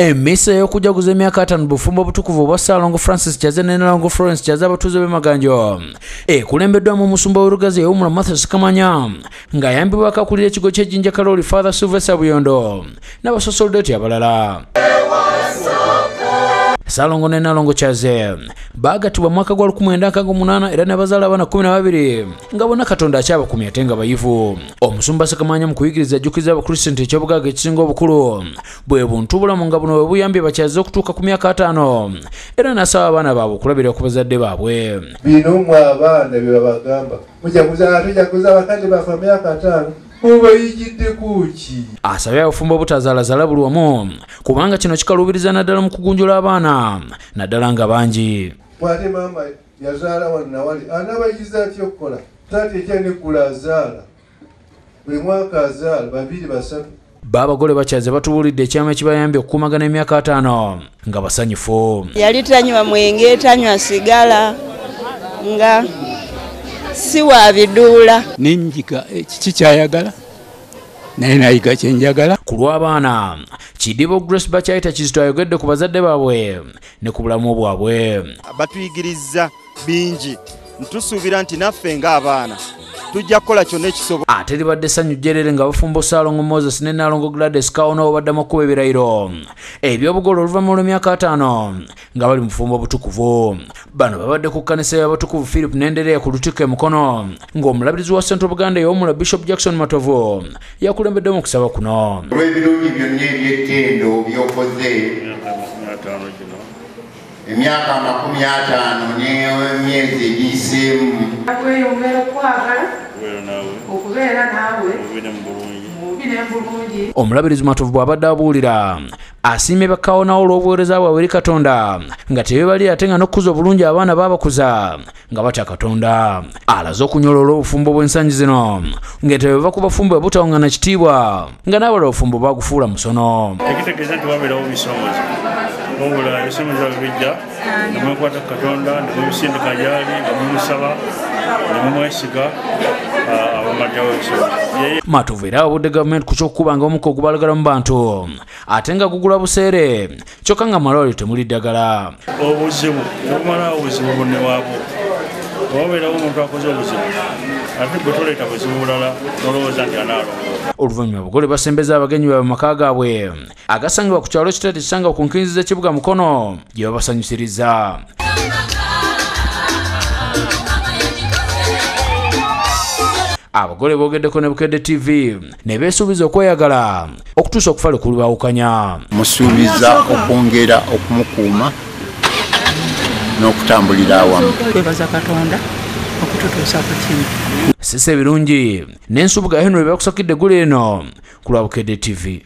Emmisa ey'okujaguza emyaka 5 bufumbo obutukuvu obwa Ssaalongo Francis Kyazze ne Nnalongo Florence Kyazze abatuuze b'e Maganjo ekulembeddwamu omusumba w'Olugazi eyawummula Mathias Kamanya ng'ayambibwako akulira ekigo ky'Ejjinja Kalooli Father Sylvester Buyondo n'abasosolodoti abalala. Ssaalongo ne Nnalongo Kyazze baagattibwa mwaka gwa 1968 era ne bazaala abaana 12 nga bonna Katonda akyabakumye ate nga bayivu. Omusumba Ssekamanya mu kuyigiriza ajjukiza Abakristo nti ekyobugagga ekisinga obukulu bwe buntu bulamu nga buno bwe buyambye Bakyazze okutuuka ku myaka 5 era n'asaba abaana baabwe okulabira ku bazadde baabwe. Bino mmwe abaana bye babagamba, mujja kuzaala, tujja kuzaala bakadde baffe emyaka 5 mubayigiddeko ki? Asabye abafumbo obutazaalazaala buli wamu kubanga kino kikaluubiriza naddala mu kugunjula abaana naddala nga bangi. Bw'ate maama yazaala wano nawali anaabayigiza atya okukola? Taata ekya neggula azaala buli mwaka azaala 2 3. Baabagole Bakyazze batubuulidde ekyama ekibayambye okukuumagana emyaka 5 nga basanyufu. Yali tanywa mwenge, tanywa sigala, nga si wa biduula. Nenjiga kiki kyayagala naye nayiga kye njagala. Ku lw'abaana Kidibo Grace Bakyayita Kizito ayogedde ku bazadde baabwe ne ku bulamu bwabwe. Batuyigiriza bingi, ntusuubira nti naffe ng'abaana tujja kukola kyonna ekisoboka. Ate libadde ssanyu jjerere nga bafumbo Ssaalongo Moses ne Nnalongo Gladys Kawonawo baddamu okukuba ebirayiro eby'obugole oluvannyuma lw'emyaka 5 nga bali mu bufumbo obutukuvu. Bano babadde ku kkanisa y'abatukuvu Philip Nendereya ku Lutikko e Mukono ng'omulabirizi wa Central Buganda eyawummula Bishop Jackson Matovu yakulembeddemu okusaba kuno. Olw'ebirungi byonna eby'ettendo by'okoze emyaka 50 n'emyezi egiyiseemu, tweyongera okwagala okubeera naawe mu bulungi. Omulabirizi Matovu bw'abadde abuulira asiimye Bakawonawo olw'obuweereza bwabwe eri Katonda nga tebeebalira ate nga n'okukuza obulungi abaana baabakuza nga batya Katonda. Alaze okunyola olw'obufumbo bw'ensangi zino nga tebeva ku bafumbo butawangana kitiibwa nga n'abalala obufumbo baagufuula musono. Tekitegeeza nti wabeerawo bisomoozo, wabula ebisomoozo bijja ne mwekwata ku Katonda ne mubisindika gy'ali nga mumusaba ne mumwesiga abamalirawo ebisobozo. Matovu era awabudde gavumenti ku ky'okukubanga omukka ogubalagala mu bantu ate nga gugula buseere kyokka nga malwaliro temuli ddagala. Obuzibu obumalawo obuzibu bunne waabwo, obabeerawo omuntu akoze obuzibu ate gwe toleeta buzibu bulala n'olowooza nti anaalongooka. Oluvannyuma abagole basembeza abagenyi baabwe mu maka gaabwe agasangibwa ku kyalo Kiteete kisangibwa ku nkinzi z'ekibuga Mukono gye babasanyusiriza. Abagole boogeddeko ne Bukedde TV ne beesuubiza okweyagala okutuusa okufa lwe kulibaawukanya. Musuubiza okwongera okumukuuma n'okutambulira awamu. Twebaza Katonda okututuusa ku kino. Sisa ebirungi n'ensubuga Henry bakusakidde eggulu eno ku lwa Bukedde TV.